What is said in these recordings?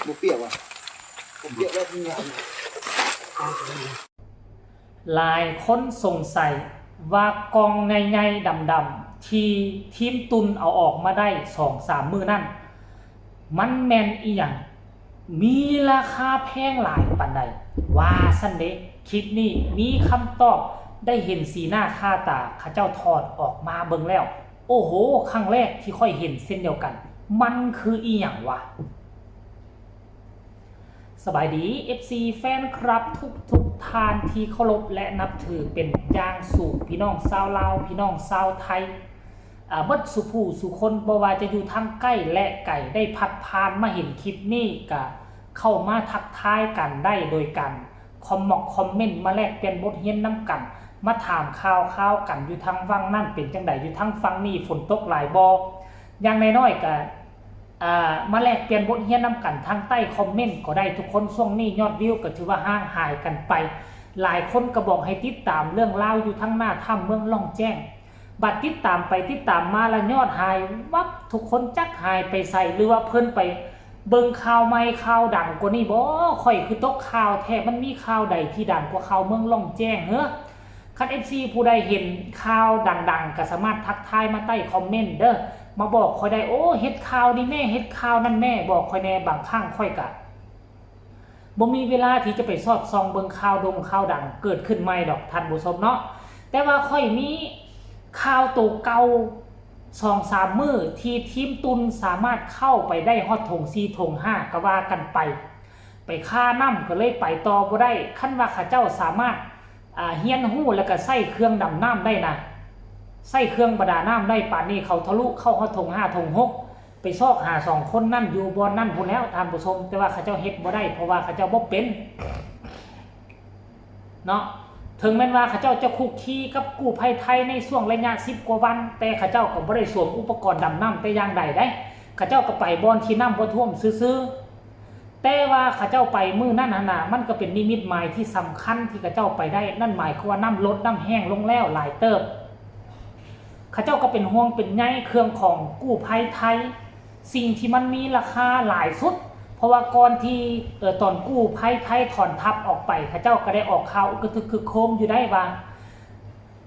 ບໍ່ປຽກຫວາ? ບໍ່ປຽກແລ້ວມັນຍາວ. ຫຼາຍຄົນສົງໄສວ່າກ່ອງໃຫຍ່ໆດຳໆ ທີ່ທີມຕຸນເອົາອອກມາໄດ້ສອງສາມມື້ນັ້ນ ມັນແມ່ນອີ່ຫຍັງ? ມີລາຄາແພງຫຼາຍປານໃດ? ວ່າຊັ້ນເດ. ຄລິບນີ້ມີຄຳຕອບ, ໄດ້ເຫັນສີໜ້າຄາຕາເຂົາເຈົ້າຖອດອອກມາເບິ່ງແລ້ວ. ໂອ້ໂຫ, ຄັ້ງແລກທີ່ຂ້ອຍເຫັນເຊັ່ນດຽວກັນ. ມັນຄືອີ່ຫຍັງວະ? ສະບາຍດີ ເອັຟຊີ ແຟນຄລັບທຸກໆທ່ານທີ່ເຄົາລົບ ແລະ ນັບຖືເປັນຢ່າງສູງ, ພີ່ນ້ອງຊາວລາວ, ພີ່ນ້ອງຊາວໄທ ອາ ເບິດສູ່ຜູ້ສູ່ຄົນ, ບໍ່ວ່າຈະຢູ່ທາງໃກ້ ແລະ ໄກ, ໄດ້ພັດຜ່ານມາເຫັນຄລິບນີ້ ກະເຂົ້າມາທັກທາຍກັນໄດ້ໂດຍການຄອມມັກຄອມເມັນ ມາແລກປ່ຽນບົດຮຽນນຳກັນ, ມາຖາມຂ່າວຄາວກັນ ຢູ່ທາງຝັ່ງນັ້ນເປັນຈັ່ງໃດ, ຢູ່ທາງຝັ່ງນີ້ຝົນຕົກຫຼາຍບໍ່? ຢ່າງໜ້ອຍໆກະ ອາ ມາແລກປ່ຽນບົດຮຽນນຳກັນທາງໃຕ້ຄອມເມັນກໍໄດ້ທຸກຄົນ. ຊ່ວງນີ້ຍອດວິວກໍຖືວ່າຫ່າງຫາຍກັນໄປ, ຫຼາຍຄົນກໍບອກໃຫ້ຕິດຕາມເລື່ອງລາວຢູ່ທາງໜ້າຖ້ຳເມືອງລ່ອງແຈ້ງ. ບັດຕິດຕາມໄປຕິດຕາມມາລະຍອດຫາຍວັບ, ທຸກຄົນຈັກຫາຍໄປໃສ ຫຼືວ່າເພິ່ນໄປເບິ່ງຂ່າວໃໝ່ຂ່າວດັງກວ່ານີ້ບໍ? ຂ້ອຍຄືຕົກຂ່າວແທ້, ມັນມີຂ່າວໃດທີ່ດັງກວ່າຂ່າວເມືອງລ່ອງແຈ້ງເຫີ? ຄັນ ເອັຟຊີ ຜູ້ໃດເຫັນຂ່າວດັງໆ ກໍສາມາດທັກທາຍມາໃຕ້ຄອມເມັນເດີ, ມາບອກຂ້ອຍໄດ້, ໂອ້ ເຮັດຂ່າວນີ້ແມ່, ເຮັດຂ່າວນັ້ນແມ່, ບອກຂ້ອຍແດ່. ບາງຄັ້ງຂ້ອຍກະ ບໍ່ມີເວລາທີ່ຈະໄປສອດສ່ອງເບິ່ງຂ່າວດົງຂ່າວດັງເກີດຂຶ້ນໃໝ່ດອກທ່ານຜູ້ຊົມເນາະ, ແຕ່ວ່າຂ້ອຍມີຂ່າວໂຕເກົ່າສອງສາມມື້ທີ່ທີມຕຸນສາມາດເຂົ້າໄປໄດ້ຮອດຖົງສີ່ຖົງຫ້າກໍວ່າກັນໄປ, ໄປຄານ້ຳກໍເລີຍໄປຕໍ່ບໍ່ໄດ້. ຄັນວ່າເຂົາເຈົ້າສາມາດ ອາ ຮຽນຮູ້ແລ້ວກໍໃຊ້ເຄື່ອງດຳນ້ຳໄດ້ນະ, ໃຊ້ເຄື່ອງປະດານ້ຳໄດ້, ປານນີ້ເຂົາທະລຸເຂົ້າຮອດຖົງຫ້າຖົງຫົກ ໄປຊອກຫາສອງຄົນນັ້ນຢູ່ບ່ອນນັ້ນພຸ້ນແລ້ວທ່ານຜູ້ຊົມ, ແຕ່ວ່າເຂົາເຈົ້າເຮັດບໍ່ໄດ້ ເພາະວ່າເຂົາເຈົ້າບໍ່ເປັນເນາະ. ເຖິງແມ່ນວ່າເຂົາເຈົ້າຈະຄຸກຄີກັບກູ້ໄພໄທໃນຊ່ວງໄລຍະສິບກວ່າວັນ, ແຕ່ເຂົາເຈົ້າກໍບໍ່ໄດ້ສວມອຸປະກອນດຳນ້ຳແຕ່ຢ່າງໃດເດ້, ເຂົາເຈົ້າກໍໄປບ່ອນທີ່ນ້ຳບໍ່ຖ້ວມຊື່ໆ. ແຕ່ວ່າເຂົາເຈົ້າໄປມື້ນັ້ນຫັ້ນນະ, ມັນກໍເປັນນິມິດໝາຍທີ່ສຳຄັນທີ່ເຂົາເຈົ້າໄປໄດ້, ນັ້ນໝາຍຄວາມວ່ານ້ຳລົດນ້ຳແຫ້ງລົງແລ້ວຫຼາຍເຕີບ. ເຂົາເຈົ້າກໍເປັນຫ່ວງເປັນໃຍເຄື່ອງຂອງກູ້ໄພໄທ, ສິ່ງທີ່ມັນມີລາຄາຫຼາຍສຸດ, ເພາະວ່າກ່ອນທີ່ ເອີ ຕອນກູ້ໄພໄທຖອນທັບອອກໄປ, ເຂົາເຈົ້າກໍໄດ້ອອກຂ່າວອຶກກະທຶກຄຶກໂຄມຢູ່ໄດ້ວ່າ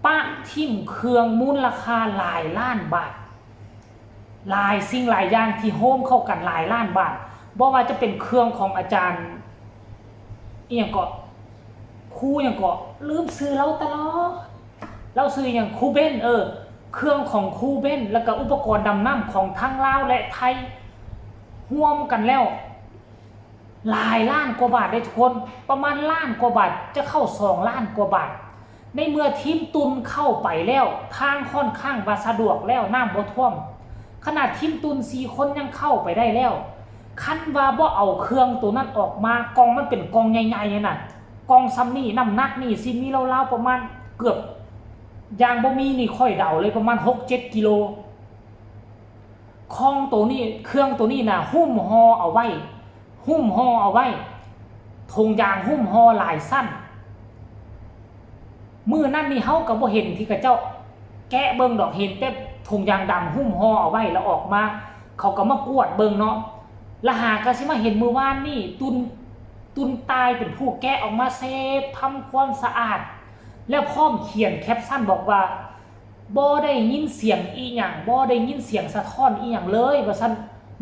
ປະຖິ້ມເຄື່ອງມູນລາຄາຫຼາຍລ້ານບາດ, ຫຼາຍສິ່ງຫຼາຍຢ່າງທີ່ໂຮມເຂົ້າກັນຫຼາຍລ້ານບາດ, ບໍ່ວ່າຈະເປັນເຄື່ອງຂອງອາຈານ ອີ່ຫຍັງເກາະ ຄູຫຍັງເກາະ ລືມຊື່ລາວຕະຫຼອດ, ລາວຊື່ຫຍັງ ຄູເບັນ, ເອີ ເຄື່ອງຂອງຄູເບັນ ແລ້ວກະອຸປະກອນດຳນ້ຳຂອງທັງລາວ ແລະ ໄທ ຮວມກັນແລ້ວ ຫຼາຍລ້ານກວ່າບາດເດ້ທຸກຄົນ, ປະມານລ້ານກວ່າບາດ ຈະເຂົ້າສອງລ້ານກວ່າບາດ. ໃນເມື່ອທີມຕຸນເຂົ້າໄປແລ້ວ, ທາງຂ້ອນຂ້າງວ່າສະດວກແລ້ວ, ນ້ຳບໍ່ຖ້ວມ, ຂະໜາດທີມຕຸນສີ່ຄົນຍັງເຂົ້າໄປໄດ້ແລ້ວ, ຄັນວ່າບໍ່ເອົາເຄື່ອງໂຕນັ້ນອອກມາ, ກ່ອງມັນເປັນກ່ອງໃຫຍ່ໆຫັ້ນນະ, ກ່ອງສ່ຳນີ້, ນ້ຳໜັກນີ້ຊິມີລາວໆປະມານເກືອບ, ຢ່າງບໍ່ມີນີ້ຂ້ອຍເດົາເລີຍ, ປະມານຫົກເຈັດກິໂລ. ຂອງໂຕນີ້, ເຄື່ອງໂຕນີ້ນະ ຫຸ້ມຫໍ່ເອົາໄວ້, ຫຸ້ມຫໍ່ເອົາໄວ້, ຖົງຢາງຫຸ້ມຫໍ່ຫຼາຍຊັ້ນ. ມື້ນັ້ນນີ້ເຮົາກໍບໍ່ເຫັນທີ່ເຂົາເຈົ້າແກະເບິ່ງດອກ, ເຫັນແຕ່ຖົງຢາງດຳຫຸ້ມຫໍ່ເອົາໄວ້ ແລ້ວອອກມາ, ເຂົາກໍມາກວດເບິ່ງເນາະ. ລະຫາກໍຊິມາເຫັນມື້ວານນີ້ ຕຸນ, ຕຸນຕ່າຍເປັນຜູ້ແກະອອກມາເຊັດທຳຄວາມສະອາດ ແລະ ພ້ອມຂຽນແຄັບຊັນບອກວ່າ ບໍ່ໄດ້ຍິນສຽງອີ່ຫຍັງ, ບໍ່ໄດ້ຍິນສຽງສະທ້ອນອີ່ຫຍັງເລີຍ ວ່າຊັ້ນ,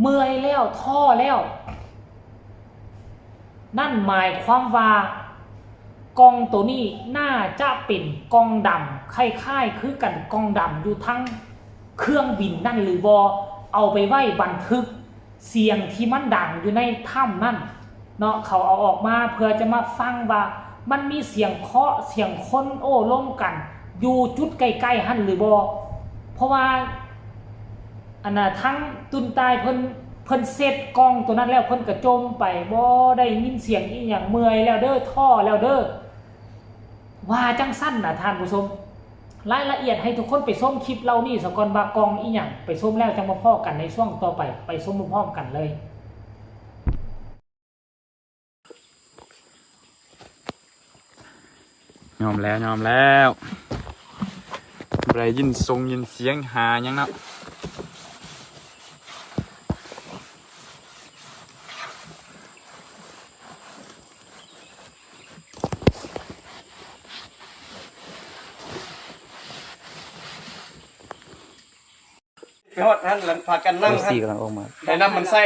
ເມື່ອຍແລ້ວ, ທໍ້ແລ້ວ. ນັ້ນໝາຍຄວາມວ່າກ່ອງໂຕນີ້ໜ້າຈະເປັນກ່ອງດຳ, ຄ້າຍໆຄືກັນກ່ອງດຳຢູ່ທາງເຄື່ອງບິນນັ້ນຫຼືບໍ່, ເອົາໄປໄວ້ບັນທຶກ ສຽງທີ່ມັນດັງຢູ່ໃນຖ້ຳນັ້ນເນາະ, ເຂົາເອົາອອກມາເພື່ອຈະມາຟັງວ່າມັນມີສຽງເຄາະ, ສຽງຄົນໂອ້ລົມກັນຢູ່ຈຸດໃກ້ໆຫັ້ນຫຼືບໍ່. ເພາະວ່າ ອັນນ່າ ທັງຕຸນຕາຍເພິ່ນ, ເພິ່ນເຊັດກ່ອງໂຕນັ້ນແລ້ວ ເພິ່ນກະຈົ່ມໄປ, ບໍ່ໄດ້ຍິນສຽງອີ່ຫຍັງ, ເມື່ອຍແລ້ວເດີ້, ທໍ້ແລ້ວເດີ້. ວ່າຈັ່ງຊັ້ນນະທ່ານຜູ້ຊົມ. ລາຍລະອຽດໃຫ້ທຸກຄົນໄປຊົມຄລິບເຫຼົ່ານີ້ສາກ່ອນວ່າກ່ອງອີ່ຫຍັງ, ໄປຊົມແລ້ວຈັ່ງມາພໍ້ກັນໃນຊ່ວງຕໍ່ໄປ, ໄປຊົມພ້ອມໆກັນເລີຍ. ຍອມແລ້ວ, ຍອມແລ້ວ. ບໍ່ໄດ້ຍິນຊົງຍິນສຽງຫາຫຍັງເນາະ. ຮອດຫັ້ນລະພາກັນນັ່ງຫັ້ນ ອອກຊີກຳລັງອອກມາ ໃຫ້ນ້ຳມັນໃສ່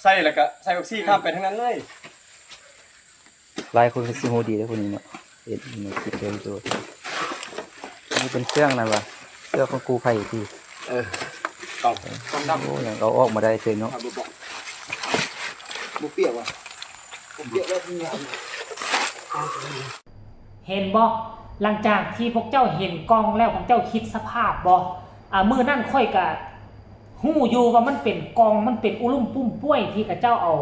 ໃສ່ແລ້ວກະໃສ່ອອກຊີຂ້າມໄປທາງນັ້ນເລີຍ. ຫຼາຍຄົນກໍຊິຮູ້ດີເດ້ຜູ້ນີ້ເນາະ ເຮັດໃນຄລິບເດີໂຕ ນີ້ເປັນເຊືອກນັ້ນຫວາ ເຊືອກຂອງກູ້ໄພຕິ ເອີ ກອງ ກອງດຳ ໂອ້ ຍັງເອົາອອກມາໄດ້ເຊີຍເນາະ ບໍ່ປຽກຫວາ ບໍ່ປຽກແລ້ວ ເຫັນບໍ່? ຫຼັງຈາກທີ່ພວກເຈົ້າເຫັນກ່ອງແລ້ວ ພວກເຈົ້າຄິດສະພາບບໍ່? ອາ ມື້ນັ້ນຂ້ອຍກະຮູ້ຢູ່ວ່າມັນເປັນກ່ອງ ມັນເປັນອຸລຸມປຸ້ມປ່ວຍ ທີ່ເຂົາເຈົ້າເອົາ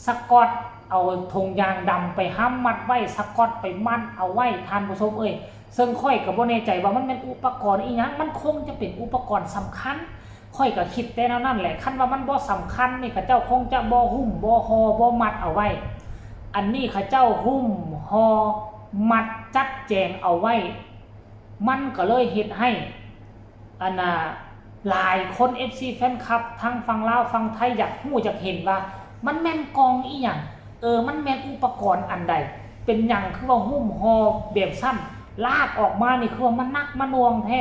ສະກອດ ເອົາຖົງຢາງດຳໄປຫ້ຳມັດໄວ້ ສະກອດໄປມັດເອົາໄວ້ ທ່ານຜູ້ຊົມເອີຍ. ເຊິ່ງຂ້ອຍກະບໍ່ແນ່ໃຈວ່າມັນແມ່ນອຸປະກອນອີ່ຫຍັງ ມັນຄົງຈະເປັນອຸປະກອນສຳຄັນ. ຂ້ອຍກໍຄິດແຕ່ແນວນັ້ນແຫຼະ ຄັນວ່າມັນບໍ່ສຳຄັນນີ້ ເຂົາເຈົ້າຄົງຈະບໍ່ຫຸ້ມ ບໍ່ຫໍ່ ບໍ່ມັດເອົາໄວ້. ອັນນີ້ເຂົາເຈົ້າຫຸ້ມຫໍ່ ມັດ ຈັດແຈງເອົາໄວ້ ມັນກໍເລີຍເຮັດໃຫ້ ອັນນ່າ ຫຼາຍຄົນ ເອັຟຊີ ແຟນຄລັບ ທັງຝັ່ງລາວຝັ່ງໄທ ຢາກຮູ້ຢາກເຫັນວ່າ ມັນແມ່ນກ່ອງອີ່ຫຍັງ? ເອີ ມັນແມ່ນອຸປະກອນອັນໃດ? ເປັນຫຍັງຄືວ່າຫຸ້ມຫໍ່ແບບຊັ້ນ? ລາກອອກມານີ້ຄືວ່າມັນໜັກມັນໜ່ວງແທ້.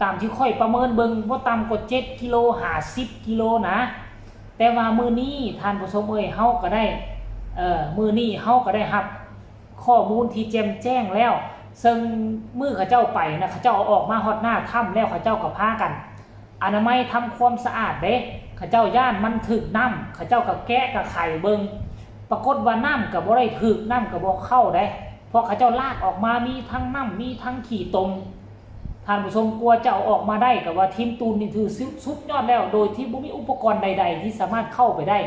ຕາມທີ່ຂ້ອຍປະເມີນເບິ່ງ ບໍ່ຕ່ຳກວ່າເຈັດກິໂລ ຫາ ສິບກິໂລນະ. ແຕ່ວ່າມື້ນີ້ທ່ານຜູ້ຊົມເອີຍ ເຮົາກໍໄດ້ ເອີ ມື້ນີ້ເຮົາກໍໄດ້ຮັບຂໍ້ມູນທີ່ແຈ່ມແຈ້ງແລ້ວ ເຊິ່ງມື້ເຂົາເຈົ້າໄປນະ ເຂົາເຈົ້າເອົາອອກມາຮອດໜ້າຖ້ຳແລ້ວ ເຂົາເຈົ້າກໍພາກັນອະນາໄມທຳຄວາມສະອາດເດ້ ເຂົາເຈົ້າຢ້ານມັນຖືກນ້ຳ ເຂົາເຈົ້າກໍແກະກະໄຂເບິ່ງ ປາກົດວ່ານ້ຳກໍບໍ່ໄດ້ຖືກ ນ້ຳກໍບໍ່ເຂົ້າເດ້ ເພາະເຂົາເຈົ້າລາກອອກມາມີທັງນ້ຳ ມີທັງຂີ້ຕົມ. ທ່ານຜູ້ຊົມ ກວ່າຈະເອົາອອກມາໄດ້ ກໍວ່າທີມຕູນນີ້ຖືສຸດຍອດແລ້ວ ໂດຍທີ່ບໍ່ມີອຸປະກອນໃດໆທີ່ສາມາດເຂົ້າໄປໄດ້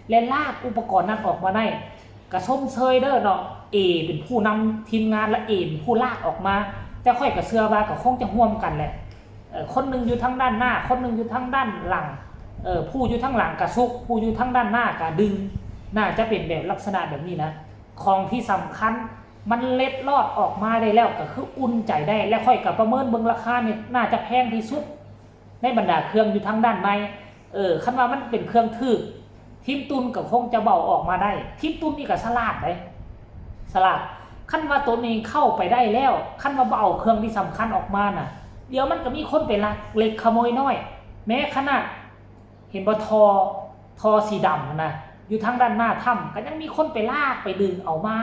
ແລະ ລາກອຸປະກອນນັ້ນອອກມາໄດ້ ກໍຊົມເຊີຍເດີເນາະ ເອເປັນຜູ້ນຳທີມງານ ແລະ ເອເປັນຜູ້ລາກອອກມາ ແຕ່ຂ້ອຍກໍເຊື່ອວ່າກໍຄົງຈະຮ່ວມກັນແຫຼະ ເອີ ຄົນໜຶ່ງຢູ່ທາງດ້ານໜ້າ ຄົນໜຶ່ງຢູ່ທາງດ້ານຫຼັງ ເອີ ຜູ້ຢູ່ທາງຫຼັງກະຊຸກ ຜູ້ຢູ່ທາງດ້ານໜ້າກະດຶງ ໜ້າຈະເປັນແບບລັກສະນະແບບນີ້ນະ ຂອງທີ່ສຳຄັນ ມັນເລັດລອດອອກມາໄດ້ແລ້ວ ກໍຄືອຸ່ນໃຈໄດ້ ແລະ ຂ້ອຍກໍປະເມີນເບິ່ງລາຄານີ້ໜ້າຈະແພງທີ່ສຸດໃນບັນດາເຄື່ອງຢູ່ທາງດ້ານໃນ. ເອີ ຄັນວ່າມັນເປັນເຄື່ອງຖືກ ທີມຕຸນກໍຄົງຈະເບົາອອກມາໄດ້ ທີມຕຸນນີ້ກໍສະຫຼາດເດ້ ສະຫຼາດ. ຄັນວ່າໂຕນີ້ເຂົ້າໄປໄດ້ແລ້ວ ຄັນວ່າບໍ່ເອົາເຄື່ອງທີ່ສຳຄັນອອກມານະ ດຽວມັນກໍມີຄົນໄປລັກເລັກຂະໂມຍນ້ອຍ ແມ້ຂະໜາດ ເຫັນບໍ່ ທໍ່ ທໍ່ສີດຳຫັ້ນນະ ຢູ່ທາງດ້ານໜ້າຖ້ຳ ກໍຍັງມີຄົນໄປລາກໄປດຶງເອົາມາ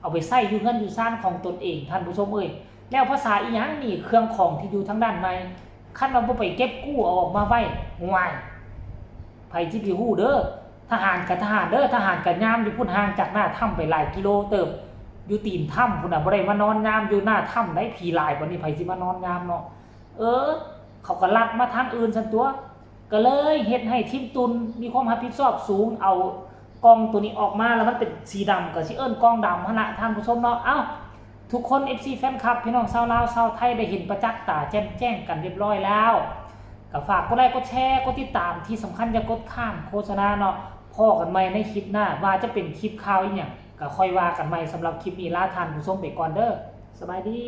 ເອົາໄປໃຊ້ຢູ່ເຮືອນຢູ່ຊານຂອງຕົນເອງ ທ່ານຜູ້ຊົມເອີຍ. ແລ້ວພາສາອີ່ຫຍັງນີ້ ເຄື່ອງຂອງທີ່ຢູ່ທາງດ້ານໃນ ຄັນວ່າບໍ່ໄປເກັບກູ້ເອົາອອກມາໄວ້ ໂອ້ຍ ໃຜຊິໄປຮູ້ເດີ. ທະຫານກະທະຫານເດີ ທະຫານກະຍາມຢູ່ພຸ້ນ ຫ່າງຈາກໜ້າຖ້ຳໄປຫຼາຍກິໂລເຕີບ ຢູ່ຕີນຖ້ຳພຸ້ນນະ ບໍ່ໄດ້ມານອນຍາມຢູ່ໜ້າຖ້ຳໃດ໋ ຜີຫຼາຍປານນີ້ ໃຜຊິມານອນຍາມເນາະ. ເອີ ເຂົາກໍລັກມາທາງອື່ນຊັ້ນຕົວ ກໍເລີຍເຮັດໃຫ້ທີມຕຸນມີຄວາມຮັບຜິດຊອບສູງ ເອົາກ່ອງໂຕນີ້ອອກມາ ແລ້ວມັນເປັນສີດຳ ກໍຊິເອີ້ນກ່ອງດຳຫັ້ນລະ ທ່ານຜູ້ຊົມເນາະ. ເອົ້າ ທຸກຄົນ ເອັຟຊີ ແຟນຄລັບ ພີ່ນ້ອງຊາວລາວຊາວໄທ ໄດ້ເຫັນປະຈັກຕາແຈ່ມແຈ້ງກັນຮຽບຮ້ອຍແລ້ວ ກໍຝາກກົດໄລ ກົດແຊ ກົດຕິດຕາມ ທີ່ສຳຄັນຢ່າກົດຂ້າມໂຄສະນາເນາະ. ພໍ້ກັນໃໝ່ໃນຄລິບໜ້າ ວ່າຈະເປັນຄລິບຂ່າວອີ່ຫຍັງ ກໍຄ່ອຍວ່າກັນໃໝ່. ສຳລັບຄລິບນີ້ ລາທ່ານຜູ້ຊົມໄປກ່ອນເດີ ສະບາຍດີ.